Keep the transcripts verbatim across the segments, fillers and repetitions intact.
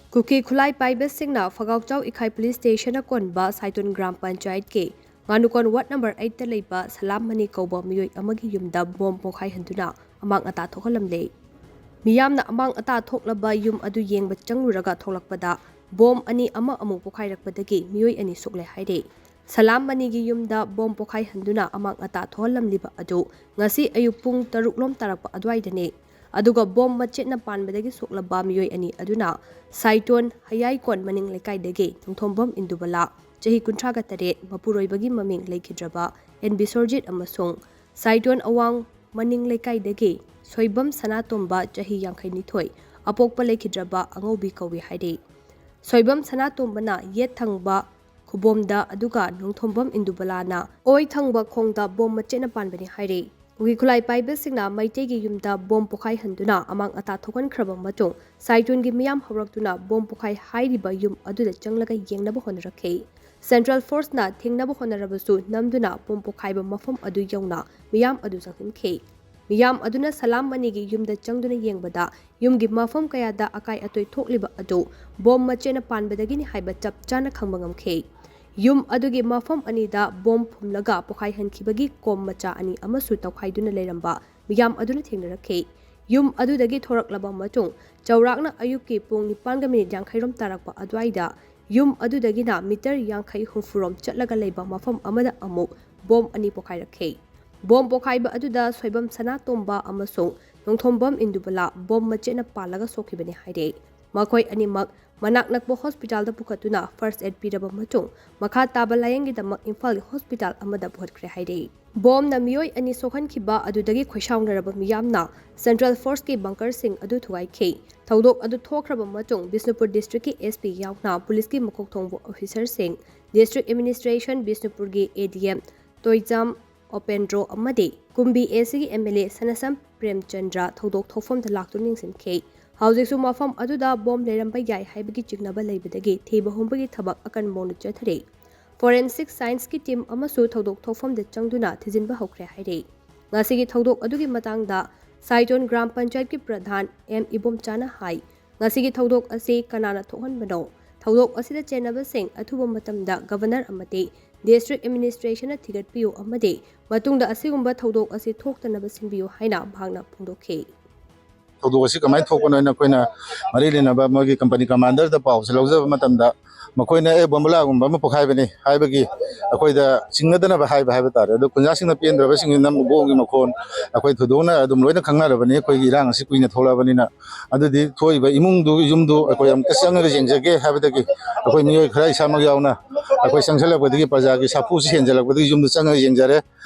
ꯀꯨꯀꯤ ꯈꯨꯠꯂꯥꯏ ꯄꯥꯏꯕꯁꯤꯡꯅ ꯐꯒꯥꯎꯆꯥꯎ ꯏꯈꯥꯏ ꯄꯨꯂꯤꯁ ꯁ꯭ꯇꯦꯁꯟꯅ ꯀꯣꯟꯕ ꯁꯥꯏꯇꯣꯟ ꯒ꯭ꯔꯥꯝ ꯄꯟꯆꯥꯌꯠꯀꯤ ꯉꯥꯅꯨꯀꯣꯟ ꯋꯥꯔꯗ ꯅꯝꯕꯔ ꯑꯩꯠꯇ ꯂꯩꯕ ꯁꯂꯥꯝ ꯃꯅꯤ ꯀꯧꯕ ꯃꯤꯑꯣꯏ ꯑꯃꯒꯤ ꯌꯨꯝꯗ ꯕꯣꯝ ꯄꯣꯈꯥꯏꯍꯟꯗꯨꯅ ꯑꯃꯥꯡ ꯑꯇꯥ ꯊꯣꯛꯍꯜꯂꯝꯂꯦ꯫ ꯃꯤꯌꯥꯝꯅ ꯑꯃꯥꯡ ꯑꯇꯥ ꯊꯣꯛꯂꯕ ꯌꯨꯝ ꯑꯗꯨ ꯌꯦꯡꯕ ꯆꯪꯂꯨꯔꯒ ꯊꯣꯛꯂꯛꯄꯗ ꯕꯣꯝ ꯑꯅꯤ ꯑꯃ ꯑꯃꯨꯛ ꯄꯣꯈꯥꯏꯔꯛꯄꯗꯒꯤ ꯃꯤꯑꯣꯏ ꯑꯅꯤ ꯁꯣꯛꯂꯦ ꯍꯥꯏꯔꯦ꯫ ꯁꯂꯥꯝ ꯃꯅꯤꯒꯤ ꯌꯨꯝꯗ ꯕꯣꯝ ꯄꯣꯈꯥꯏꯍꯟꯗꯨꯅ ꯑꯃꯥꯡ ꯑꯇꯥ ꯊꯣꯛꯍꯜꯂꯝꯂꯤꯕ ꯑꯗꯨ ꯉꯁꯤ ꯑꯌꯨꯛ ꯄꯨꯡ ꯇꯔꯨꯛ ꯂꯣꯝ ꯇꯥꯔꯛꯄ ꯑꯗꯨꯋꯥꯏꯗꯅꯤ꯫ ꯑꯗꯨꯒ ꯕꯣꯝ ꯃꯆꯦꯠꯅ ꯄꯥꯟꯕꯗꯒꯤ ꯁꯣꯛꯂꯕ ꯃꯤꯑꯣꯏ ꯑꯅꯤ ꯑꯗꯨꯅ ꯁꯥꯏꯇꯣꯟ ꯍꯌꯥꯏꯀꯣꯟ ꯃꯅꯤꯡ ꯂꯩꯀꯥꯏꯗꯒꯤ ꯅꯣꯡꯊꯣꯝꯕꯝ ꯏꯟꯗꯨꯕꯂꯥ, ꯆꯍꯤ ꯀꯨꯟꯊ꯭ꯔꯥꯒ ꯇꯔꯦꯠ, ꯃꯄꯨꯔꯣꯏꯕꯒꯤ ꯃꯃꯤꯡ ꯂꯩꯈꯤꯗ꯭ꯔꯕ ꯑꯦꯟ ꯕꯤꯁꯣꯔꯖꯤꯠ ꯑꯃꯁꯨꯡ ꯁꯥꯏꯇꯣꯟ ꯑꯋꯥꯡ ꯃꯅꯤꯡ ꯂꯩꯀꯥꯏꯗꯒꯤ ꯁꯣꯏꯕꯝ ꯁꯅꯥꯇꯣꯝꯕ, ꯆꯍꯤ ꯌꯥꯡꯈꯩꯅꯤꯊꯣꯏ, ꯑꯄꯣꯛꯄ ꯂꯩꯈꯤꯗ꯭ꯔꯕ ꯑꯉꯧꯕꯤ ꯀꯧꯏ ꯍꯥꯏꯔꯤ꯫ ꯁꯣꯏꯕꯝ ꯁꯅꯥꯇꯣꯝꯕꯅ ꯌꯦꯠ ꯊꯪꯕ ꯈꯨꯕꯣꯝꯗ, ꯑꯗꯨꯒ ꯅꯣꯡꯊꯣꯝꯕꯝ ꯏꯟꯗꯨꯕꯂꯥꯅ ꯑꯣꯏ ꯊꯪꯕ ꯈꯣꯡꯗ ꯕꯣꯝ ꯃꯆꯦꯠꯅ ꯄꯥꯟꯕꯅꯤ ꯍꯥꯏꯔꯤ꯫ ꯀꯨꯀꯤ ꯈꯨꯠꯂꯥꯏ ꯄꯥꯏꯕꯁꯤꯡꯅ ꯃꯩꯇꯩꯒꯤ ꯌꯨꯝꯗ ꯕꯣꯝ ꯄꯣꯈꯥꯏꯍꯟꯗꯨꯅ ꯑꯃꯥꯡ ꯑꯇꯥ ꯊꯣꯛꯍꯟꯈ꯭ꯔꯕ ꯃꯇꯨꯡ, ꯁꯥꯏꯇꯣꯟꯒꯤ ꯃꯤꯌꯥꯝ ꯍꯧꯔꯛꯇꯨꯅ ꯕꯣꯝ ꯄꯣꯈꯥꯏ ꯍꯥꯏꯔꯤꯕ ꯌꯨꯝ ꯑꯗꯨꯗ ꯆꯪꯂꯒ ꯌꯦꯡꯅꯕ ꯍꯣꯠꯅꯔꯛꯈꯤ꯫ ꯁꯦꯟꯇ꯭ꯔꯦꯜ ꯐꯣꯔꯁꯅ ꯊꯤꯡꯅꯕ ꯍꯣꯠꯅꯔꯕꯁꯨ ꯅꯝꯗꯨꯅ ꯕꯣꯝ ꯄꯣꯈꯥꯏꯕ ꯃꯐꯝ ꯑꯗꯨ ꯌꯧꯅ ꯃꯤꯌꯥꯝ ꯑꯗꯨ ꯆꯪꯁꯤꯟꯈꯤ꯫ ꯃꯤꯌꯥꯝ ꯑꯗꯨꯅ ꯁꯂꯥꯝ ꯃꯅꯤꯒꯤ ꯌꯨꯝꯗ ꯆꯪꯗꯨꯅ ꯌꯦꯡꯕꯗ ꯌꯨꯝꯒꯤ ꯃꯐꯝ ꯀꯌꯥꯗ ꯑꯀꯥꯏ ꯑꯇꯣꯏ ꯊꯣꯛꯂꯤꯕ ꯑꯗꯨ ꯕꯣꯝ ꯃꯆꯦꯠꯅ ꯄꯥꯟꯕꯗꯒꯤꯅꯤ ꯍꯥꯏꯕ ꯆꯞ ꯆꯥꯅ ꯈꯪꯕ ꯉꯝꯈꯤ꯫ ꯌꯨꯝ ꯑꯗꯨꯒꯤ ꯃꯐꯝ ꯑꯅꯤꯗ ꯕꯣꯝ ꯐꯨꯝꯂꯒ ꯄꯣꯈꯥꯏꯍꯟꯈꯤꯕꯒꯤ ꯀꯣꯝ ꯃꯆꯥ ꯑꯅꯤ ꯑꯃꯁꯨ ꯇꯧꯈꯥꯏꯗꯨꯅ ꯂꯩꯔꯝꯕ ꯃꯤꯌꯥꯝ ꯑꯗꯨꯅ ꯊꯦꯡꯅꯔꯛꯈꯤ꯫ ꯌꯨꯝ ꯑꯗꯨꯗꯒꯤ ꯊꯣꯔꯛꯂꯕ ꯃꯇꯨꯡ, ꯆꯥꯎꯔꯥꯛꯅ ꯑꯌꯨꯛꯀꯤ ꯄꯨꯡ ꯅꯤꯄꯥꯟꯒ ꯃꯤꯅꯤꯠ ꯌꯥꯡꯈꯩ ꯔꯣꯝ ꯇꯥꯔꯛꯄ ꯑꯗꯨꯋꯥꯏꯗ ꯌꯨꯝ ꯑꯗꯨꯗꯒꯤꯅ ꯃꯤꯇꯔ ꯌꯥꯡꯈꯩ ꯍꯨꯝꯐꯨ ꯔꯣꯝ ꯆꯠꯂꯒ ꯂꯩꯕ ꯃꯐꯝ ꯑꯃꯗ ꯑꯃꯨꯛ ꯕꯣꯝ ꯑꯅꯤ ꯄꯣꯈꯥꯏꯔꯛꯈꯤ꯫ ꯕꯣꯝ ꯄꯣꯈꯥꯏꯕ ꯑꯗꯨꯗ ꯁꯣꯏꯕꯝ ꯁꯅꯥꯇꯣꯝꯕ ꯑꯃꯁꯨꯡ ꯅꯣꯡꯊꯣꯝꯕꯝ ꯏꯟꯗꯨꯕꯂꯥ ꯕꯣꯝ ꯃꯆꯦꯠꯅ ꯄꯥꯜꯂꯒ ꯁꯣꯛꯈꯤꯕꯅꯤ ꯍꯥꯏꯔꯦ꯫ ꯃꯈꯣꯏ ꯑꯅꯤꯃꯛ ꯃꯅꯥꯛ ꯅꯛꯄ ꯍꯣꯁꯄꯤꯇꯥꯜꯗ ꯄꯨꯈꯠꯇꯨꯅ ꯐꯥꯔꯁ ꯑꯦꯗ ꯄꯤꯔꯕ ꯃꯇꯨꯡ, ꯃꯈꯥ ꯇꯥꯕ ꯂꯥꯌꯦꯡꯒꯤꯗꯃꯛ ꯏꯝꯐꯥꯜꯒꯤ ꯍꯣꯁꯄꯤꯇꯥꯜ ꯑꯃꯗ ꯄꯨꯈꯠꯈ꯭ꯔꯦ ꯍꯥꯏꯔꯦ꯫ ꯕꯣꯝꯅ ꯃꯤꯑꯣꯏ ꯑꯅꯤ ꯁꯣꯛꯍꯟꯈꯤꯕ ꯑꯗꯨꯗꯒꯤ ꯈꯣꯏꯁꯥꯎꯅꯔꯕ ꯃꯤꯌꯥꯝꯅ ꯁꯦꯟꯇ꯭ꯔꯦꯜ ꯐꯣꯔꯁꯀꯤ ꯕꯪꯀꯔꯁꯤꯡ ꯑꯗꯨ ꯊꯨꯒꯥꯏꯈꯤ꯫ ꯊꯧꯗꯣꯛ ꯑꯗꯨ ꯊꯣꯛꯈ꯭ꯔꯕ ꯃꯇꯨꯡ, ꯕꯤꯁꯅꯨꯄꯨꯔ ꯗꯤꯁꯇ꯭ꯔꯤꯛꯀꯤ ꯑꯦꯁ ꯄꯤ ꯌꯥꯎꯅ ꯄꯨꯂꯤꯁꯀꯤ ꯃꯀꯣꯛ ꯊꯣꯡꯕ ꯑꯣꯐꯤꯁꯔꯁꯤꯡ, ꯗꯤꯁꯇ꯭ꯔꯤꯛ ꯑꯦꯗꯃꯤꯅꯤꯁꯇ꯭ꯔꯦꯁꯟ ꯕꯤꯁꯅꯨꯄꯨꯔꯒꯤ ꯑꯦ ꯗꯤ ꯑꯦꯝ ꯇꯣꯏꯖꯥꯝ ꯑꯣꯄꯦꯟꯗ꯭ꯔꯣ ꯑꯃꯗꯤ ꯀꯨꯝꯕꯤ ꯑꯦ ꯁꯤꯒꯤ ꯑꯦꯝ ꯑꯦꯜ ꯑꯦ ꯁꯅꯥꯁꯝ ꯄ꯭ꯔꯦꯝꯆꯟꯗ꯭ꯔ ꯊꯧꯗꯣꯛ ꯊꯣꯛꯐꯝꯗ ꯂꯥꯛꯇꯨꯅ ꯌꯦꯡꯁꯤꯟꯈꯤ꯫ ꯍꯧꯖꯤꯛꯁꯨ ꯃꯐꯝ ꯑꯗꯨꯗ ꯕꯣꯝ ꯂꯩꯔꯝꯕ ꯌꯥꯏ ꯍꯥꯏꯕꯒꯤ ꯆꯤꯡꯅꯕ ꯂꯩꯕꯗꯒꯤ ꯊꯤꯕ ꯍꯨꯝꯕꯒꯤ ꯊꯕꯛ ꯑꯀꯟꯕ ꯃꯑꯣꯡꯗ ꯆꯠꯊꯔꯤ꯫ ꯐꯣꯔꯦꯟꯁꯤꯛ ꯁꯥꯏꯟꯁꯀꯤ ꯇꯤꯝ ꯑꯃꯁꯨ ꯊꯧꯗꯣꯛ ꯊꯣꯛꯐꯝꯗ ꯆꯪꯗꯨꯅ ꯊꯤꯖꯤꯟꯕ ꯍꯧꯈ꯭ꯔꯦ ꯍꯥꯏꯔꯤ꯫ ꯉꯁꯤꯒꯤ ꯊꯧꯗꯣꯛ ꯑꯗꯨꯒꯤ ꯃꯇꯥꯡꯗ ꯁꯥꯏꯇꯣꯟ ꯒ꯭ꯔꯥꯝ ꯄꯟꯆꯥꯌꯠꯀꯤ ꯄ꯭ꯔꯙꯥꯟ ꯑꯦꯝ ꯏꯕꯣꯝꯆꯥꯅ ꯍꯥꯏ, ꯉꯁꯤꯒꯤ ꯊꯧꯗꯣꯛ ꯑꯁꯤ ꯀꯅꯥꯅ ꯊꯣꯛꯍꯟꯕꯅꯣ? ꯊꯧꯗꯣꯛ ꯑꯁꯤꯗ ꯆꯦꯟꯅꯕꯁꯤꯡ ꯑꯊꯨꯕ ꯃꯇꯝꯗ ꯒꯚꯔꯅꯔ ꯑꯃꯗꯤ ꯗꯤꯁꯇ꯭ꯔꯤꯛ ꯑꯦꯗꯃꯤꯅꯤꯁꯇ꯭ꯔꯦꯁꯟꯅ ꯊꯤꯒꯠꯄꯤꯌꯨ ꯑꯃꯗꯤ ꯃꯇꯨꯡꯗ ꯑꯁꯤꯒꯨꯝꯕ ꯊꯧꯗꯣꯛ ꯑꯁꯤ ꯊꯣꯛꯇꯅꯕ ꯁꯤꯟꯕꯤꯌꯨ ꯍꯥꯏꯅ ꯃꯍꯥꯛꯅ ꯐꯣꯡꯗꯣꯛꯈꯤ꯫ ꯊꯧꯗꯣꯛ ꯑꯁꯤ ꯀꯃꯥꯏꯅ ꯊꯣꯛꯄꯅꯣ ꯍꯥꯏꯅ ꯑꯩꯈꯣꯏꯅ ꯃꯔꯤ ꯂꯩꯅꯕ ꯃꯣꯏꯒꯤ ꯀꯝꯄꯅꯤ ꯀꯃꯥꯟꯗꯔꯗ ꯄꯥꯎꯁꯦ ꯂꯧꯖꯕ ꯃꯇꯝꯗ, ꯃꯈꯣꯏꯅ "ꯑꯦ, ꯕꯣꯝꯕꯂꯥꯒꯨꯝꯕ ꯑꯃ ꯄꯣꯈꯥꯏꯕꯅꯤ" ꯍꯥꯏꯕꯒꯤ ꯑꯩꯈꯣꯏꯗ ꯆꯤꯡꯅꯗꯅꯕ ꯍꯥꯏꯕ ꯍꯥꯏꯕ ꯇꯥꯔꯦ꯫ ꯑꯗꯣ ꯈꯨꯟꯖꯥꯁꯤꯡꯅ ꯄꯦꯟꯗ꯭ꯔꯕꯁꯤꯡꯁꯤꯅ ꯕꯣꯝꯒꯤ ꯃꯈꯣꯟ ꯑꯩꯈꯣꯏ ꯊꯣꯏꯗꯣꯛꯅ ꯑꯗꯨꯝ ꯂꯣꯏꯅ ꯈꯪꯅꯔꯕꯅꯤ꯫ ꯑꯩꯈꯣꯏꯒꯤ ꯏꯔꯥꯡ ꯑꯁꯤ ꯀꯨꯏꯅ ꯊꯣꯛꯂꯛꯑꯕꯅꯤꯅ, ꯑꯗꯨꯗꯤ ꯊꯣꯛꯏꯕ ꯏꯃꯨꯡꯗꯨ, ꯌꯨꯝꯗꯨ ꯑꯩꯈꯣꯏ ꯑꯃꯨꯛꯇ ꯆꯪꯉꯒ ꯌꯦꯡꯖꯒꯦ ꯍꯥꯏꯕꯗꯒꯤ ꯑꯩꯈꯣꯏ ꯃꯤꯑꯣꯏ ꯈꯔ, ꯏꯁꯥꯃꯛ ꯌꯥꯎꯅ, ꯑꯩꯈꯣꯏ ꯆꯪꯁꯤꯜꯂꯛꯄꯗꯒꯤ, ꯄ꯭ꯔꯖꯥꯒꯤ ꯁꯥꯐꯨꯁꯤ ꯍꯦꯟꯖꯜꯂꯛꯄꯗꯒꯤ ꯌꯨꯝꯗ ꯆꯪꯉꯒ ꯌꯦꯡꯖꯔꯦ꯫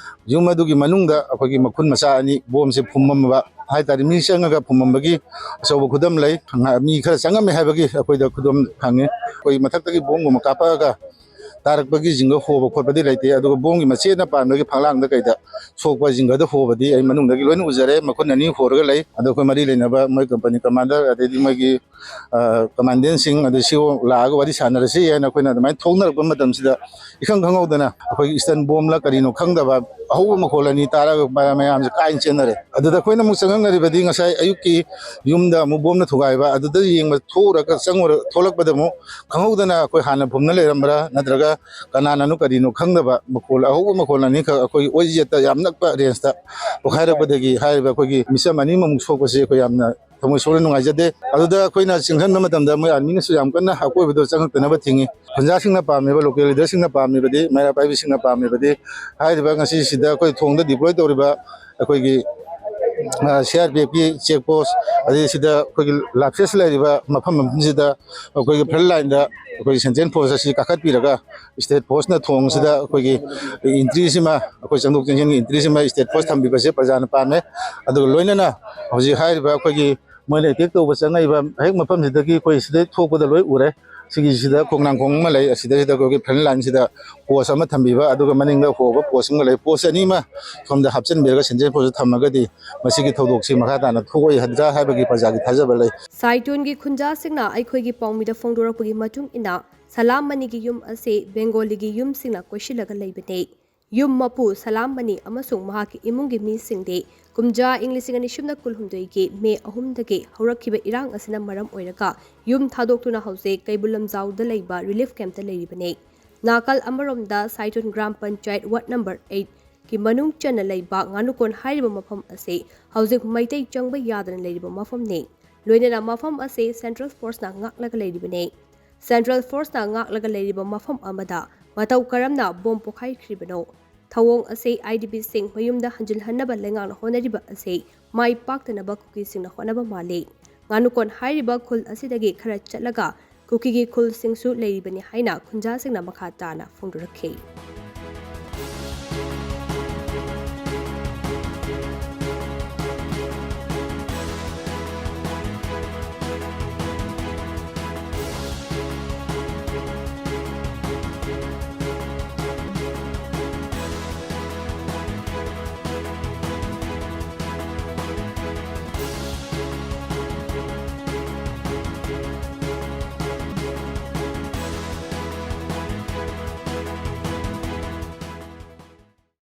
ꯌꯨꯝ ꯑꯗꯨꯒꯤ ꯃꯅꯨꯡꯗ ꯑꯩꯈꯣꯏꯒꯤ ꯃꯈꯨꯟ ꯃꯆꯥ ꯑꯅꯤ ꯕꯣꯝꯁꯦ ꯐꯨꯝꯃꯝꯕ ꯍꯥꯏ ꯇꯥꯔꯦ, ꯃꯤ ꯆꯪꯉꯒ ꯐꯨꯝꯃꯝꯕꯒꯤ ꯑꯆꯧꯕ ꯈꯨꯗꯝ ꯂꯩ꯫ ꯃꯤ ꯈꯔ ꯆꯪꯉꯝꯃꯦ ꯍꯥꯏꯕꯒꯤ ꯑꯩꯈꯣꯏꯗ ꯈꯨꯗꯝ ꯐꯪꯉꯤ꯫ ꯑꯩꯈꯣꯏ ꯃꯊꯛꯇꯒꯤ ꯕꯣꯝꯒꯨꯝꯕ ꯀꯥꯞꯄꯛꯑꯒ ꯇꯥꯔꯛꯄꯒꯤ ꯖꯤꯡꯒ ꯍꯣꯕ ꯈꯣꯠꯄꯗꯤ ꯂꯩꯇꯦ, ꯑꯗꯨꯒ ꯕꯣꯝꯒꯤ ꯃꯆꯦꯠꯅ ꯄꯥꯟꯕꯒꯤ ꯐꯛꯂꯥꯡꯗ ꯀꯩꯗ ꯁꯣꯛꯄ ꯖꯤꯡꯒꯗ ꯍꯣꯕꯗꯤ ꯑꯩ ꯃꯅꯨꯡꯗꯒꯤ ꯂꯣꯏꯅ ꯎꯖꯔꯦ꯫ ꯃꯈꯨꯟ ꯑꯅꯤ ꯍꯣꯔꯒ ꯂꯩ꯫ ꯑꯗꯣ ꯑꯩꯈꯣꯏ ꯃꯔꯤ ꯂꯩꯅꯕ ꯃꯣꯏ ꯀꯝꯄꯅꯤ ꯀꯃꯥꯟꯗꯔ, ꯑꯗꯩꯗꯤ ꯃꯣꯏꯒꯤ, ꯑ, ꯀꯃꯥꯟꯗꯦꯟꯁꯤꯡ, ꯑꯗꯨ ꯁꯤ ꯂꯥꯛꯑꯒ ꯋꯥꯔꯤ ꯁꯥꯟꯅꯔꯁꯤ ꯍꯥꯏꯅ ꯑꯩꯈꯣꯏꯅ ꯑꯗꯨꯃꯥꯏꯅ ꯊꯣꯛꯅꯔꯛꯄ ꯃꯇꯝꯁꯤꯗ, ꯏꯈꯪ ꯈꯪꯍꯧꯗꯅ ꯑꯩꯈꯣꯏꯒꯤ ꯏꯁꯇꯟ ꯕꯣꯝꯂ ꯀꯔꯤꯅꯣ ꯈꯪꯗꯕ ꯑꯍꯧꯕ ꯃꯈꯣꯜ ꯑꯅꯤ ꯇꯥꯔꯒ ꯃꯌꯥꯝꯁꯦ ꯀꯥꯏꯅ ꯆꯦꯟꯅꯔꯦ꯫ ꯑꯗꯨꯗ ꯑꯩꯈꯣꯏꯅ ꯑꯃꯨꯛ ꯆꯪꯉꯛꯅꯔꯤꯕꯗꯤ ꯉꯁꯥꯏ ꯑꯌꯨꯛꯀꯤ ꯌꯨꯝꯗ ꯑꯃꯨꯛ ꯕꯣꯝꯅ ꯊꯨꯒꯥꯏꯕ, ꯑꯗꯨꯗ ꯌꯦꯡꯕ ꯊꯣꯛꯎꯔꯒ ꯆꯪꯉꯨꯔ-, ꯊꯣꯛꯂꯛꯄꯗ ꯑꯃꯨꯛ ꯈꯪꯍꯧꯗꯅ ꯑꯩꯈꯣꯏ ꯍꯥꯟꯅ ꯐꯨꯝꯅ ꯂꯩꯔꯝꯕ꯭ꯔꯥ, ꯅꯠꯇ꯭ꯔꯒ ꯀꯅꯥꯅꯅꯣ ꯀꯔꯤꯅꯣ ꯈꯪꯗꯕ ꯃꯈꯣꯜ, ꯑꯍꯧꯕ ꯃꯈꯣꯜ ꯑꯅꯤꯈꯛ ꯑꯩꯈꯣꯏ ꯑꯣꯏꯖꯦꯠꯇ ꯌꯥꯝ ꯅꯛꯄ ꯔꯦꯟꯖꯇ ꯄꯣꯈꯥꯏꯔꯛꯄꯗꯒꯤ ꯍꯥꯏꯔꯤꯕ ꯑꯩꯈꯣꯏꯒꯤ ꯃꯤꯆꯝ ꯑꯅꯤꯃꯨꯛ ꯁꯣꯛꯄꯁꯤ ꯑꯩꯈꯣꯏ ꯌꯥꯝꯅ ꯊꯃꯣꯏ ꯁꯣꯛꯅ ꯅꯨꯡꯉꯥꯏꯖꯗꯦ꯫ ꯑꯗꯨꯗ ꯑꯩꯈꯣꯏꯅ ꯆꯦꯟꯁꯤꯟꯕ ꯃꯇꯝꯗ ꯃꯣꯏ ꯑꯥꯔꯃꯤꯅꯁꯨ ꯌꯥꯝ ꯀꯟꯅ ꯑꯀꯣꯏꯕꯗꯣ ꯆꯪꯉꯛꯇꯅꯕ ꯊꯤꯡꯉꯤ꯫ ꯈꯨꯟꯖꯥꯁꯤꯡꯅ ꯄꯥꯝꯃꯤꯕ, ꯂꯣꯀꯦꯜ ꯂꯤꯗꯔꯁꯤꯡꯅ ꯄꯥꯝꯃꯤꯕꯗꯤ, ꯃꯩꯔꯥ ꯄꯥꯏꯕꯤꯁꯤꯡꯅ ꯄꯥꯝꯃꯤꯕꯗꯤ, ꯍꯥꯏꯔꯤꯕ ꯉꯁꯤꯁꯤꯗ ꯑꯩꯈꯣꯏ ꯊꯣꯡꯗ ꯗꯤꯄ꯭ꯂꯣꯏ ꯇꯧꯔꯤꯕ ꯑꯩꯈꯣꯏꯒꯤ, ꯑ, ꯁꯤ ꯑꯥꯔ ꯄꯤ ꯑꯦꯐꯀꯤ ꯆꯦꯛ ꯄꯣꯁ, ꯑꯗꯩ ꯁꯤꯗ ꯑꯩꯈꯣꯏꯒꯤ ꯂꯥꯔꯖꯦꯁ ꯂꯩꯔꯤꯕ ꯃꯐꯝ ꯑꯃꯁꯤꯗ ꯑꯩꯈꯣꯏꯒꯤ ꯐ꯭ꯔꯟ ꯂꯥꯏꯟꯗ ꯑꯩꯈꯣꯏꯒꯤ ꯁꯦꯟꯇ꯭ꯔꯦꯜ ꯐꯣꯔꯁ ꯑꯁꯤ ꯀꯥꯈꯠꯄꯤꯔꯒ ꯏꯁꯇꯦꯠ ꯐꯣꯔꯁꯅ ꯊꯣꯡꯁꯤꯗ ꯑꯩꯈꯣꯏꯒꯤ ꯏꯟꯇ꯭ꯔꯤꯁꯤꯃ, ꯑꯩꯈꯣꯏ ꯆꯪꯊꯣꯛ ꯆꯪꯁꯤꯟꯒꯤ ꯏꯟꯇ꯭ꯔꯤꯁꯤꯃ ꯏꯁꯇꯦꯠ ꯐꯣꯔꯁ ꯊꯝꯕꯤꯕꯁꯦ ꯄ꯭ꯔꯖꯥꯅ ꯄꯥꯝꯃꯦ꯫ ꯑꯗꯨꯒ ꯂꯣꯏꯅꯅ ꯍꯧꯖꯤꯛ ꯍꯥꯏꯔꯤꯕ ꯑꯩꯈꯣꯏꯒꯤ ꯃꯣꯏꯅ ꯑꯦꯇꯦꯛ ꯇꯧꯕ ꯆꯪꯉꯛꯏꯕ ꯍꯦꯛ ꯃꯐꯝꯁꯤꯗꯒꯤ ꯑꯩꯈꯣꯏ ꯁꯤꯗꯩ ꯊꯣꯛꯄꯗ ꯂꯣꯏ ꯎꯔꯦ꯫ ꯁꯤꯒꯤꯁꯤꯗ ꯈꯣꯡꯅꯥꯡꯈꯣꯡ ꯑꯃ ꯂꯩ, ꯑꯁꯤꯗꯩꯁꯤꯗ ꯑꯩꯈꯣꯏꯒꯤ ꯐ꯭ꯔꯟ ꯂꯥꯏꯟꯁꯤꯗ ꯄꯣꯁ ꯑꯃ ꯊꯝꯕꯤꯕ, ꯑꯗꯨꯒ ꯃꯅꯤꯡꯗ ꯍꯣꯕ ꯄꯣꯁ ꯑꯃꯒ ꯂꯩ꯫ ꯄꯣꯁ ꯑꯅꯤꯃ ꯁꯣꯝꯗ ꯍꯥꯞꯆꯤꯟꯕꯤꯔꯒ ꯁꯦꯟꯇ꯭ꯔꯦꯜ ꯐꯣꯔꯁ ꯊꯝꯃꯒꯗꯤ ꯃꯁꯤꯒꯤ ꯊꯧꯗꯣꯛꯁꯤ ꯃꯈꯥ ꯇꯥꯅ ꯊꯣꯛꯑꯣꯏ ꯍꯥꯏꯗ꯭ꯔꯥ ꯍꯥꯏꯕꯒꯤ ꯄ꯭ꯔꯖꯥꯒꯤ ꯊꯥꯖꯕ ꯂꯩ꯫ ꯁꯥꯏꯇꯣꯟꯒꯤ ꯈꯨꯟꯖꯥꯁꯤꯡꯅ ꯑꯩꯈꯣꯏꯒꯤ ꯄꯥꯎꯃꯤꯗ ꯐꯣꯡꯗꯣꯔꯛꯄꯒꯤ ꯃꯇꯨꯡ ꯏꯟꯅ, ꯁꯂꯥꯝ ꯃꯅꯤꯒꯤ ꯌꯨꯝ ꯑꯁꯤ ꯕꯦꯡꯒꯣꯂꯤꯒꯤ ꯌꯨꯝꯁꯤꯡꯅ ꯀꯣꯏꯁꯤꯜꯂꯒ ꯂꯩꯕꯅꯤ꯫ ꯌꯨꯝ ꯃꯄꯨ ꯁꯂꯥꯝ ꯃꯅꯤ ꯑꯃꯁꯨꯡ ꯃꯍꯥꯛꯀꯤ ꯏꯃꯨꯡꯒꯤ ꯃꯤꯁꯤꯡꯗꯤ ꯀꯨꯝꯖꯥ ꯏꯪ ꯂꯤꯁꯤꯡ ꯑꯅꯤ ꯁꯨꯞꯅ ꯀꯨꯟꯍꯨꯝꯗꯣꯏꯒꯤ ꯃꯦ ꯑꯍꯨꯝꯗꯒꯤ ꯍꯧꯔꯛꯈꯤꯕ ꯏꯔꯥꯡ ꯑꯁꯤꯅ ꯃꯔꯝ ꯑꯣꯏꯔꯒ ꯌꯨꯝ ꯊꯥꯗꯣꯛꯇꯨꯅ ꯍꯧꯖꯤꯛ ꯀꯩꯕꯨꯜ ꯂꯝꯖꯥꯎꯗ ꯂꯩꯕ ꯔꯤꯂꯤꯐ ꯀꯦꯝꯞꯇ ꯂꯩꯔꯤꯕꯅꯤ꯫ ꯅꯥꯀꯜ ꯑꯃꯔꯣꯝꯗ ꯁꯥꯏꯇꯨꯟ ꯒ꯭ꯔꯥꯝ ꯄꯟꯆꯥꯌꯠ ꯋꯥꯔꯗ ꯅꯝꯕꯔ ꯑꯩꯠꯀꯤ ꯃꯅꯨꯡ ꯆꯟꯅ ꯂꯩꯕ ꯉꯥꯅꯨꯀꯣꯟ ꯍꯥꯏꯔꯤꯕ ꯃꯐꯝ ꯑꯁꯤ ꯍꯧꯖꯤꯛ ꯃꯩꯇꯩ ꯆꯪꯕ ꯌꯥꯗꯅ ꯂꯩꯔꯤꯕ ꯃꯐꯝꯅꯤ꯫ ꯂꯣꯏꯅꯅ ꯃꯐꯝ ꯑꯁꯤ ꯁꯦꯟꯇ꯭ꯔꯦꯜ ꯐꯣꯔꯁꯅ ꯉꯥꯛꯂꯒ ꯂꯩꯔꯤꯕꯅꯤ꯫ ꯁꯦꯟꯇ꯭ꯔꯦꯜ ꯐꯣꯔꯁꯅ ꯉꯥꯛꯂꯒ ꯂꯩꯔꯤꯕ ꯃꯐꯝ ꯑꯃꯗ ꯃꯇꯧ ꯀꯔꯝꯅ ꯕꯣꯝ ꯄꯣꯈꯥꯏꯈ꯭ꯔꯤꯕꯅꯣ? ꯊꯧꯑꯣꯡ ꯑꯁꯤ ꯑꯥꯏ ꯗꯤ ꯄꯤꯁꯤꯡ ꯃꯌꯨꯝꯗ ꯍꯟꯖꯤꯜꯍꯟꯅꯕ ꯂꯩꯉꯥꯛꯅ ꯍꯣꯠꯅꯔꯤꯕ ꯑꯁꯤ ꯃꯥꯏ ꯄꯥꯛꯇꯅꯕ ꯀꯨꯀꯤꯁꯤꯡꯅ ꯍꯣꯠꯅꯕ ꯃꯥꯜꯂꯤ꯫ ꯉꯥꯅꯨꯀꯣꯟ ꯍꯥꯏꯔꯤꯕ ꯈꯨꯜ ꯑꯁꯤꯗꯒꯤ ꯈꯔ ꯆꯠꯂꯒ ꯀꯨꯀꯤꯒꯤ ꯈꯨꯜꯁꯤꯡꯁꯨ ꯂꯩꯔꯤꯕꯅꯤ ꯍꯥꯏꯅ ꯈꯨꯟꯖꯥꯁꯤꯡꯅ ꯃꯈꯥ ꯇꯥꯅ ꯐꯣꯡꯗꯣꯔꯛꯈꯤ꯫